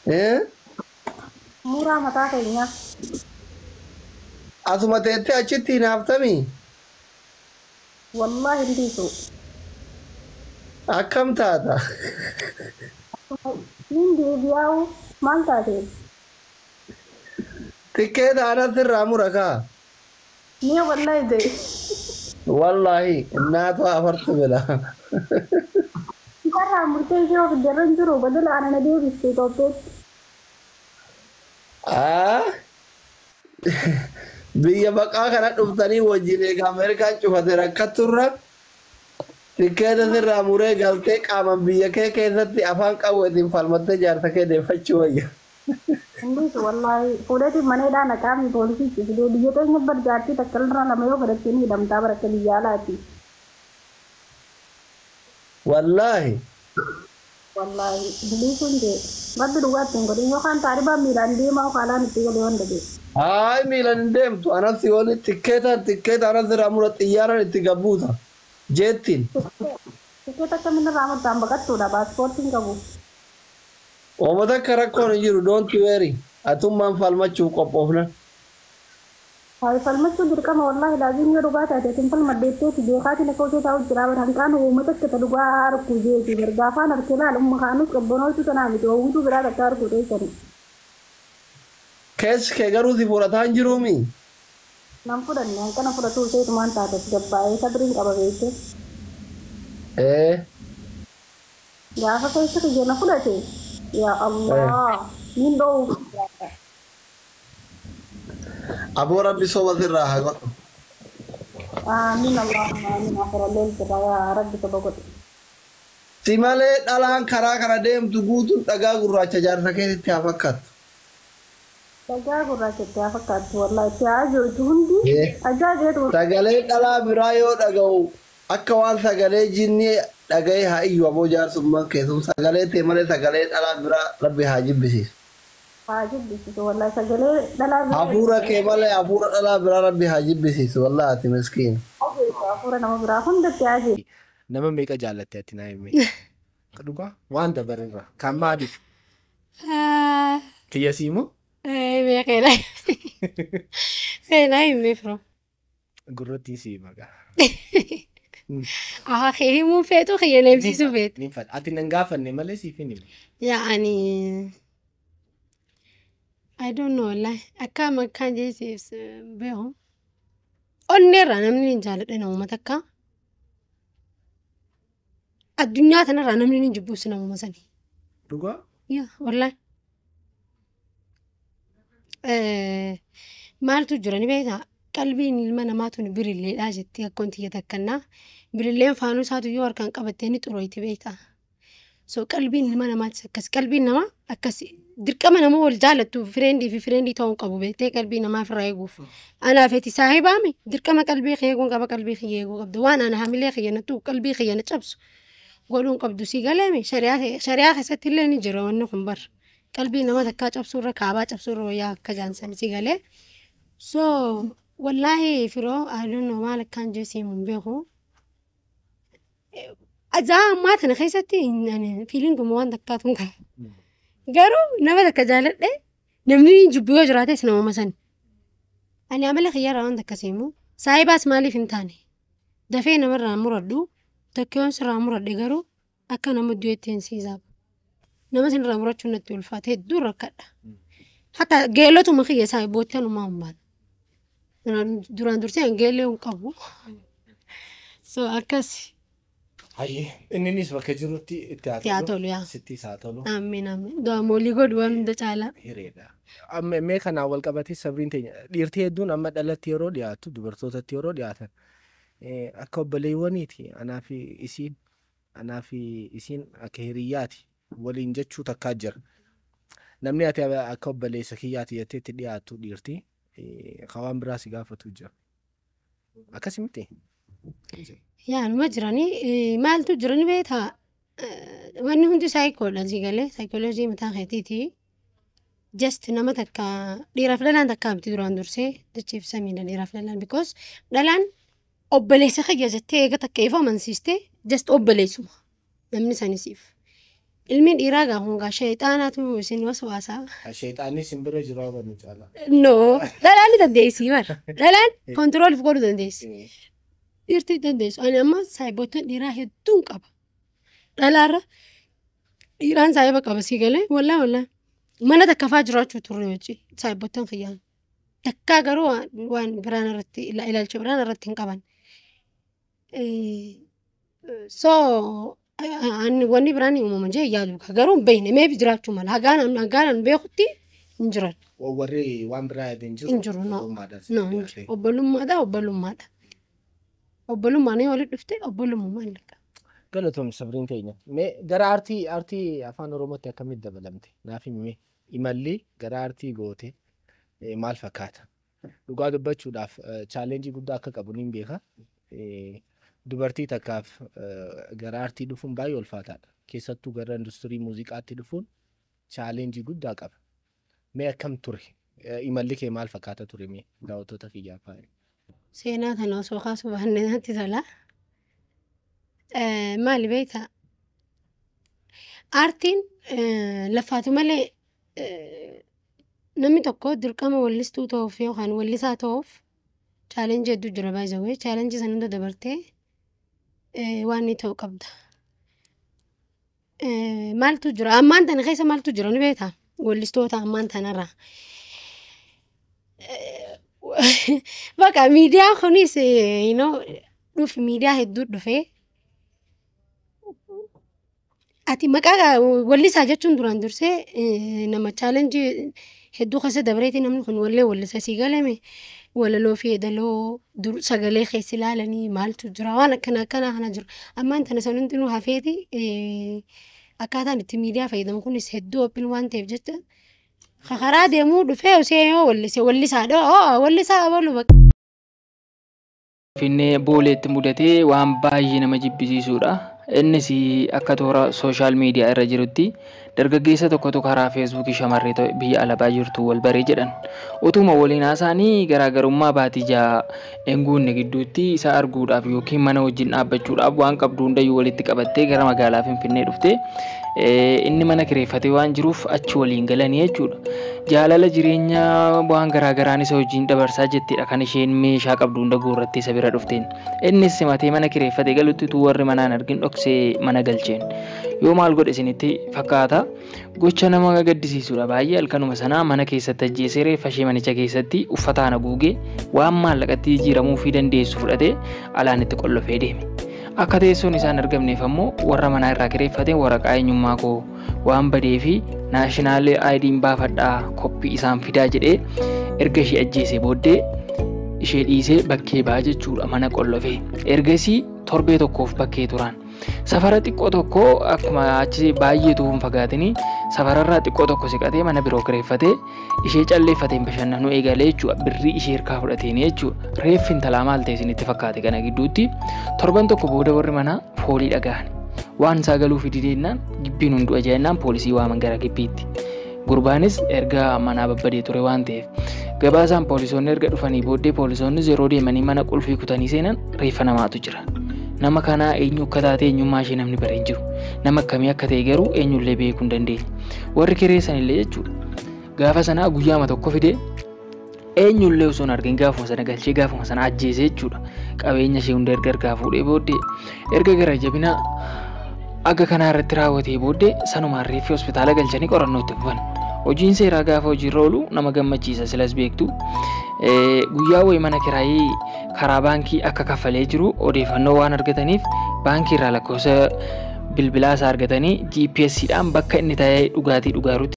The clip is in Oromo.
Eh? Muraa mataa keenyaa. Asuma teettee achitti hin haftamii? Wallaahi hin dhiisu. Akkam taata? Niin deebi'aa'u maal taate? Tikkeeta anatti irraa mura kaa. Ni wallaahi ta'e. Wallaahi naatu afartu bila. Isarraa murtee ishee of darran jiru badala ana na deebiste Itoophiyaatti. Ah? Biyya baqaa kana dhuftanii wajjin egaa Ameerikaan cufate rakkatturra tikkeeta sirraa muree galtee qaaman biyya kee keessatti afaan qawweetiin falmattee jaarsa kee deeffachuu wayya. Hin dhiisu wallaahi. Fuudheetiin mana hidhaa naqaami poolisichi fidee biyya teenya bar jaartii takka irraa lama yoo godhatte ni hidhamtaa bara akka biyya alaati. Wallaahi. Wallaahi hin dhiisuun jee. Rabbi dhugaatti hin godhin yookaan taaribaan miilaan deemaa yookaan alaan itti galee waan dhabe. Haay, miilan hin deemtu. Anas yooni tikkeeta anas irraa mura, xiyyaaraan itti gabbuuta. Jeettiin. Tikkeeta akkamiin irraa murtaan? Baqattuudha, paaspoortiin qabu. Uummata akka rakkoon hin jiru, don't worry. Atummaan falmachuuf qophoofna. Hayi, falmachuu dirqama, wallaahi laazim. Yoo dhugaa taate atin falmaddeetteeti beekaatiin akka hojii taa'u jira bara hanqaan uummata akka ta dhugaa harkuu jeeti bargaafaan harkee laal umma kaanus qabbanootu tanaa miti hawwituu biraa takka harkuu teessani. Keessi kee garuu si fudhataa hin jiruumi? Nan fudhanne, hanqana fudhatuu isheetumaan taate as gabbaa'ee sabriin qaba beekte. Ee. Gaafa keessa kiyya na fudhate, yaa Allah, niin dhoowwuuf jiraata. Aboo, Rabbi soba sirraa haa godhu. Amiin, Allahumma amiin, afurallee jira, yaa Rabbi soba godhe. Si malee dhalaan karaa kana deemtu guutuun dhagaa gurraacha jaarsa keetitti haa fakkaattu. Dhagaa gurraacha itti haa fakkaattu, wallaahi itti haa ajootu hundi ajaa'ibeetu. Sagalee dhalaa biraa yoo dhaga'u akka waan sagalee jinnii dhaga'ee haa iyyu. Aboo, jaarsummaan keessum sagalee ta'e malee sagalee dhalaa biraa Rabbi haa jibbisiisu. Haa jibbisiisu, wallaahi sagalee dhalaa biraa. Hafuura kee malee hafuura dhalaa biraa Rabbi haa jibbisiisu, wallaahi ati miskiina. Hafuura nama biraa hundatti haa ajjeesu. Nama meeqa jaallatte ati naa himi? Dhugaa waan dabarerra. Kan maaliif? Kiyya siimoo? Mee keenaa keenaa himee firoo. Gurratti sii maqaa. Haa, kee himuu feetu, kiyya na himsiisuu feetu. Ni fadha. Ati nan gaafanne malee siif hin himu. Yaani, I don't know, wallahi akka makkaan jeesiif beeku. Onneerraa namni hin jaaladhe namuma takka. Addunyaa tanarraa namni hin jibbuus namuma sani. Dhugaa? Yaa, wallahi. Maaltu jira ni beektaa? Qalbiin ilma namaa tun birilleedha jetti akkoon tiyya takkannaa. Birilleen faanuu isaatu yoo harkaan qabattee ni xurooyti, beektaa? So qalbiin ilma namaatis akkas, qalbiin namaa akkas. Dirqama nama wal jaalattu friendii fi friendii ta'uu qabu, beektee, qalbii namaa ofirraa eeguuf. Anaaf ati saahibaami, dirqama qalbii kee eeguun qaba, qalbii kiyya eeguu qabda. Waan ana hamilee kiyya na tuqu, qalbii kiyya na cabsu godhuun qabdu, si galeemi? Shari'aa keessatti illee ni jira wanni kun bar. Qalbii nama takkaa cabsuurra kaabaa cabsuurra wayyaa akka jaansan, si galee? So wallaahi firoo, I don't know maal akkaan jeesii hin beeku. Azaa ammaa tana keessatti ani feelinguma waan takkaatu hin qabu. Garuu nama takka jaaladhe, namni jibbu yoo jiraates namuma sani. Ani amala kiyyarraa waan takka seemu saahibaas maaliif hin taane dafee namarraa muradhu. Takka yoon sirraa muradhe garuu akka nama du'eetti hin siizaaba. Nama sinirraa murachuun natti ulfaate, hedduu rakkadha. Hatta geelotuma kiyya saahiboottanumaa hin baana. Duraan dursee an geellee hin qabu. So akkas. Hayyee, inninis bakka jirutti itti haa Itti haa tolu, yaa. Sittis haa tolu. Amiin, amiin. Du'a moolii godhu waan hunda caalaa. Hireedha. Amma mee kanaan wal qabatee sabriin teenya dhiirtii hedduun amma dhalatti yeroo dhiyaatu, dubartootatti yeroo dhiyaatan, akka obboleewwaniiti, anaa fi isiin, anaa fi isiin akka hiriyyaati waliin jechuu takkaa jira. Namni ati akka obboleessa kiyyaati jettee itti dhiyaattu dhiirtii ka waan biraa si gaafatu jira. Akkasi miti? Yaa, numa jiranii. Maaltu jirani beektaa? Wanni hundi saayikoodha, si galee? Saayikooloojii mataa keetiiti. Just nama takka dhiiraaf dhalaan takka miti duraan dursee jechiif samiidha dhiiraaf dhalaan, because dhalaan obboleessa kiyya jettee eega takka ifa amansiiste, just obboleessuma namni sanisiif. Ilmiin dhiiraa gaa hungaa sheexaanaatu isin waswaasaa. Sheexaanni isin bira jiru abanu caala. No, dhalaan ni dandeessi bara. Dhalaan control godhuu dandeessi. Dhiirti dandeessu. Ani amma saayiboota dhiiraa hedduun qaba. Dhalaarra dhiiraan saayiba qaba sii galee wallaa wallaa. Mana takka fa'aa jiraachuu turre wajjin saayiboottan kiyyaan. Takkaa garuu waan biraan irratti ilaalcha biraan irratti hin qaban. So ani wanni biraan uumama jee yaadu garuu hin beekne meebi jiraachuu mala hagaan beekutti hin jiran. Warri waan biraa yaadan jiru. Hin jiru no. No hin jiru. Obbolummaadha obbolummaadha. Obbolummaan yoo walitti dhufte obbolummaan laqa. Galatoom sabriin keenya. Mee gara aartii afaan Oromootti akkamitti dabalamte? Naaf himi imalli gara aartii goote maal fakkaata? Dhugaa dubbachuudhaaf challenge guddaa akka qabu niin beeka. Dubartii takkaaf gara aartii dhufuun baay'ee ulfaataadha. Keessattuu gara industirii muuziqaatti dhufuun challenge guddaa qaba. Mee akkam ture? Imalli kee maal fakkaata ture mee daawwattoota kiyyaaf faaya? Seenaa kana osoo kaasuu baannee natti tola. Maali beektaa? Aartiin lafaatu malee namni tokko dirqama wallistuu ta'uuf yookaan wallisaa ta'uuf challenge hedduu jira baay'ee. Challenge sana hunda dabartee waan inni ta'u qabda. Maaltu jira? Ammaan tana keessa maaltu jira ni beektaa? Wallistoota ammaan tanarraa. Bakka miidiyaan kunis dhufi miidiyaa hedduu dhufee ati maqaa wallisaa jechuun duraan dursee nama challenge hedduu keessa dabreeti namni kun wallee wallisa sii galame walaloo fi yeedaloo dur sagalee keessa ilaalanii maaltu jira waan akkana akkana kana jira. Ammaan tana san hundinuu hafeeti akkaataan itti miidiyaa fayyadamu kunis hedduu open waan ta'eef jecha karaa deemuu dhufee osoo yoo wallise wallisaadha oo wallisaa abalu bakka. Finfinnee Booleetti mudatee waan baay'ee nama jibbisiisudha. Innis akka toora social media irra jirutti dargaggeessa tokkotu karaa feesbuukii shamarree biyya alabaa jirtu wal baree jedhan. Utuma waliin haasa'anii garaagarummaa baatii 6 hin guunne gidduutti isa arguudhaaf yookiin mana wajjin dhaabbachuudhaaf waan qabdu hundayyuu walitti qabattee gara magaalaa Finfinnee dhufte. Inni mana kireeffatee waan jiruuf achi waliin galanii jechuudha. Jaalala jireenya waan garaagaraan isa wajjin dabarsaa jettedha kan isheen meeshaa qabdu hunda guurrattee isa bira dhufteen. Innis simatee mana kireeffatee galutti utuu warri manaan argin dhoksee mana galcheen. Yoo maal godhe isinitti fakkaata? Gocha nama gaddisiisudha baay'ee. Halkanuma sanaa mana keessatti ajjeesee reeffa ishee manicha keessatti uffataan haguugee waan maallaqatti jijjiiramuu fi dandeessu fudhatee alaan itti qollofee deeme. Akka teessoon isaan argamneef ammoo warra manaa irraa kireeffatee waraqaa eenyummaa koo waan badee fi national ID'n baafadhaa koppii isaan fidaa jedhee erga ishee ajjeesee booddee ishee dhiisee bakkee ba'a jechuudha mana qollofee. Ergasii torbee tokkoof bakkee turan. Safara xiqqoo tokko akkuma achi baay'eetu hin fagaatinii safararraa xiqqoo tokko siqatee mana biroo kireeffatee ishee calleeffateen bashannanuu eegalee jechuudha. Birrii ishee harkaa fudhateen jechuudha. Reeffi intalaa maal ta'e isinitti fakkaate kana gidduutti torban tokko booda warri manaa foolii dhaga'an. Waan isaa galuu fi dideennaan gibbiin hunduu ajaa'inaan poolisii waaman gara gibbiitti. Gurbaanis erga manaa babbadee ture waan ta'eef gabaasaan poolisoonni erga dhufanii booddee poolisoonnis yeroo deemanii mana qulfii kutanii seenan reeffa namaatu jira. Nama kanaa eenyu akka taate eenyummaa ishee namni baree hin jiru. Nama akkamii akka ta'e garuu eenyullee beekuu hin dandeenye. Warri kireessan illee jechuudha. Gaafa sanaa guyyaama tokko fidee eenyullee osoo hin argin gaafuma sana galchee gaafuma sana ajjeese jechuudha. Qabeenya ishee hunda erga harkaa fuudhee booddee erga gara jabina aga kanaa irratti raawwatee booddee sanumaan reeffi hospitaala galchanii qorannoo itti fufan. Hojiin seeraa gaafa hojiirra oolu nama gammachiisa silas beektu. Guyyaa wayii mana kiraayii karaa baankii akka kaffalee jiru odeeffannoo waan argataniif baankii irraa lakkoofsa bilbilaa isaa argatanii GPS dhaan bakka inni taa'ee dhugaatii dhugaarutti